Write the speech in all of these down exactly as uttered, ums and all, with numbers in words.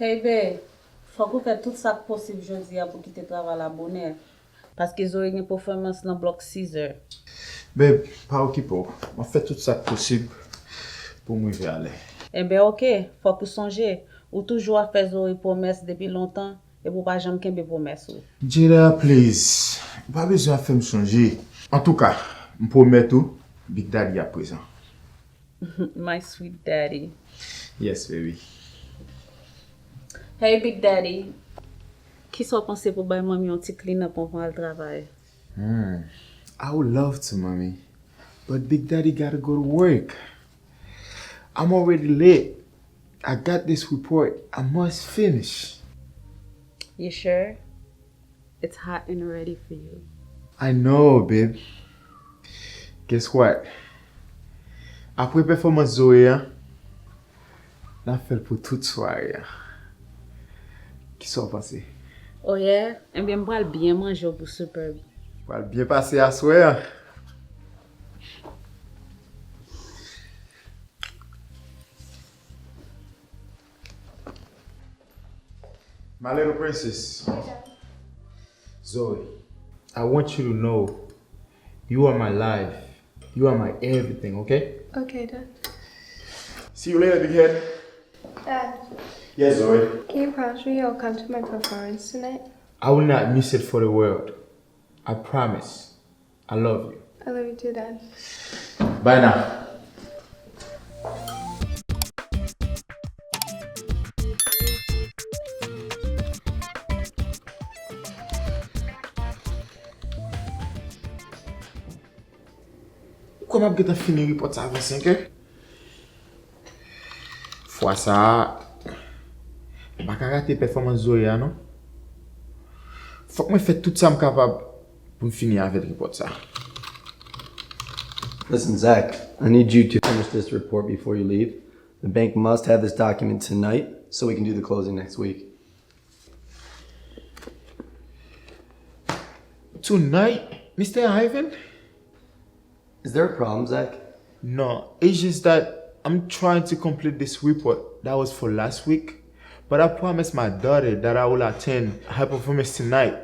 Hey babe, fòk ou fè tout sa k posib jodi a pou kite travay la bonè. Paske Zoe gen pèfòmans nan blòk sizè. Babe, pa okipe w. M ap fè tout sa k posib pou m rive alè. Enben oke, fòk ou sonje, ou toujou ap fè Zoe pwomès depi lontan, epi w pa janm kenbe pwomès ou. Jada, please. Ou pa bezwen ap fè m sonje. Antouka, m pwomèt ou, Big Daddy ap prezan. My sweet daddy. Yes, baby. Hey, Big Daddy. Kisa w panse pou bay manmi yon ti clean up anvan al travay? Hmm. I would love to, mommy. But Big Daddy gotta go to work. I'm already late. I got this report. I must finish. You sure? It's hot and ready for you. I know, babe. Guess what? Apre pèfòmans Zoe a, n ap fè l pou tout sware a. Kisa w panse? Oh yeah? Ebyen, m pral byen manje w pou Superb. Pral byen pase aswè a. My little princess. Zoe, I want you to know you are my life. You are my everything, okay? Okay, Dad. See you later, big head. Dad. Yes, Zoe. Can you promise me you'll come to my performance tonight? I will not miss it for the world. I promise. I love you. I love you too, Dad. Bye now. Ou kwè m ap gentan fini repòt sa avan senk è? Fwa sa a, m pa ka rate pèfòmans Zoe a non. Fòk mwen fè tout sa m kapab pou m fini avèk repòt sa. Listen, Zach, I need you to finish this report before you leave. The bank must have this document tonight so we can do the closing next week. Tonight, Mister Ivan? Is there a problem, Zach? No, it's just that I'm trying to complete this report that was for last week, but I promised my daughter that I will attend her performance tonight.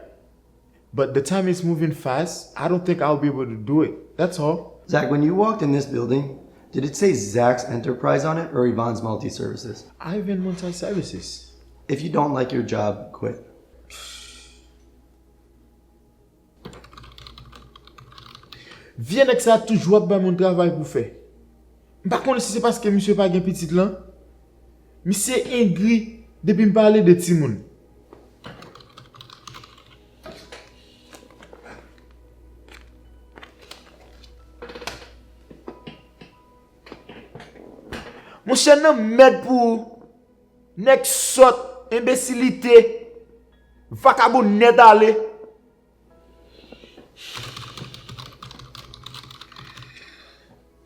But the time is moving fast. I don't think I'll be able to do it. That's all. Zach, when you walked in this building, did it say Zach's Enterprise on it or Yvonne's Multi Services? Ivan Multi Services. If you don't like your job, quit. Vye nèg sa a toujou ap bay moun travay pou fè. M pa konnen si se paske misye pa gen pitit lan. Misye engri depi m pale de timoun. Monchè, nan mèd pou ou. Nèg sòt, enbesilite, vakabon nèt ale.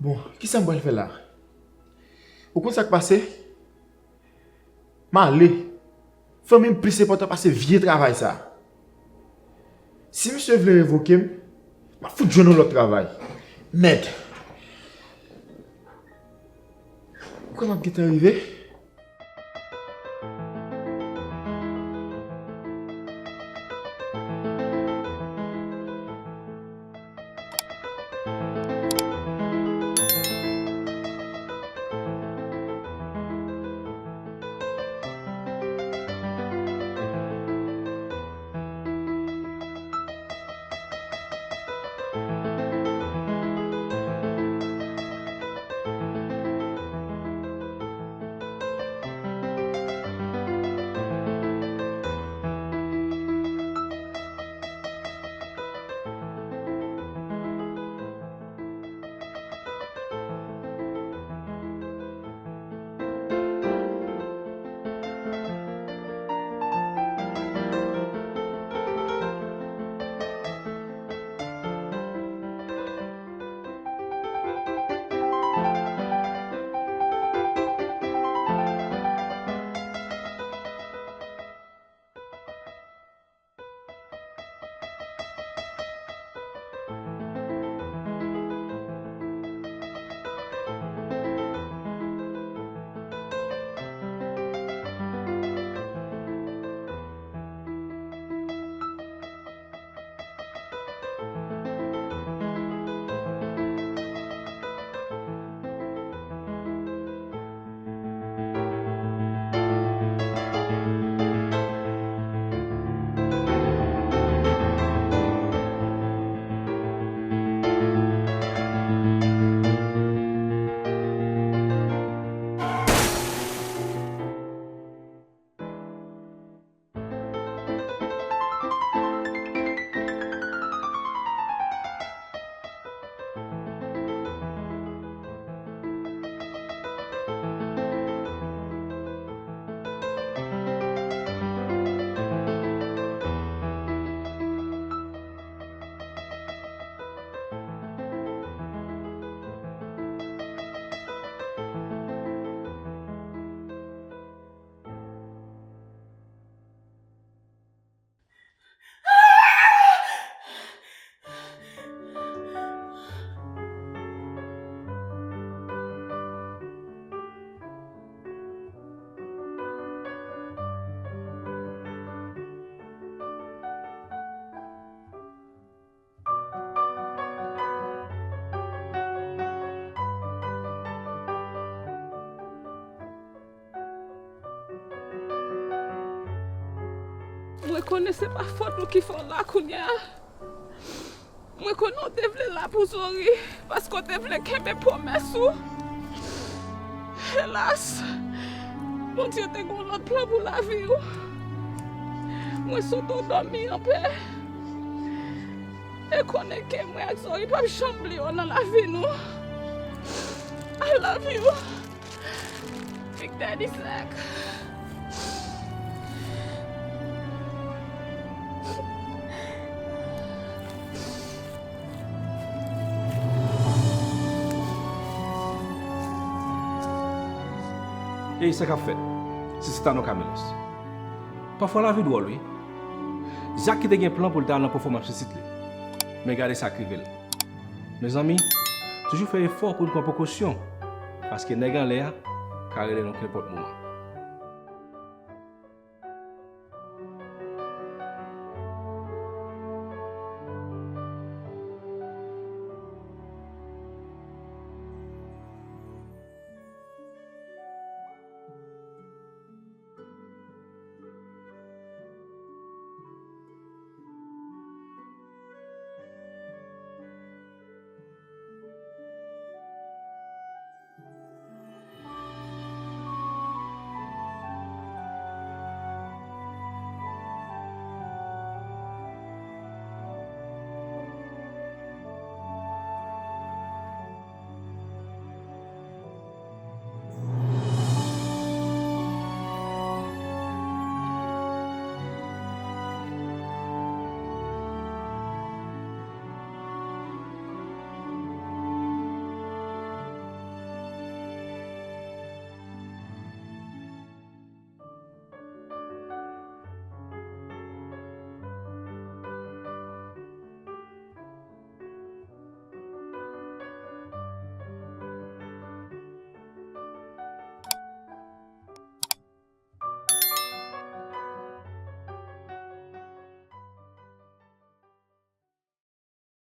Bon, kisa m pral fè la? Ou konn sa k pase? M ale. Fanmi m plis enpòtan pase vye travay sa. Si misye vle revoke m, m ap fout jwenn yon lòt travay. Mèd. Ou kwè m ap gentan rive? Konnen se pa fòt ou ki fè w la kounye a. Mwen konnen w te vle la pou Zori, paske w te vle kenbe pwomès ou. Elas, Bondye te gen yon lòt plan pou lavi w. Mwen swete w dòmi anpè. E konnen ke mwen ak Zori p ap janm bliye w nan lavi nou. I love you. Big Daddy Zach. Ey, sa k ap fèt? Se Sitano Camelos. Pafwa lavi dwòl, wi. Zak ki te gen plan pou l ta al nan pèfòmans pitit li. Men gade sa k rive l. Mezanmi, toujou fè efò pou n pran prekosyon, paske nèg anlè a ka rele nou kenpòt moman.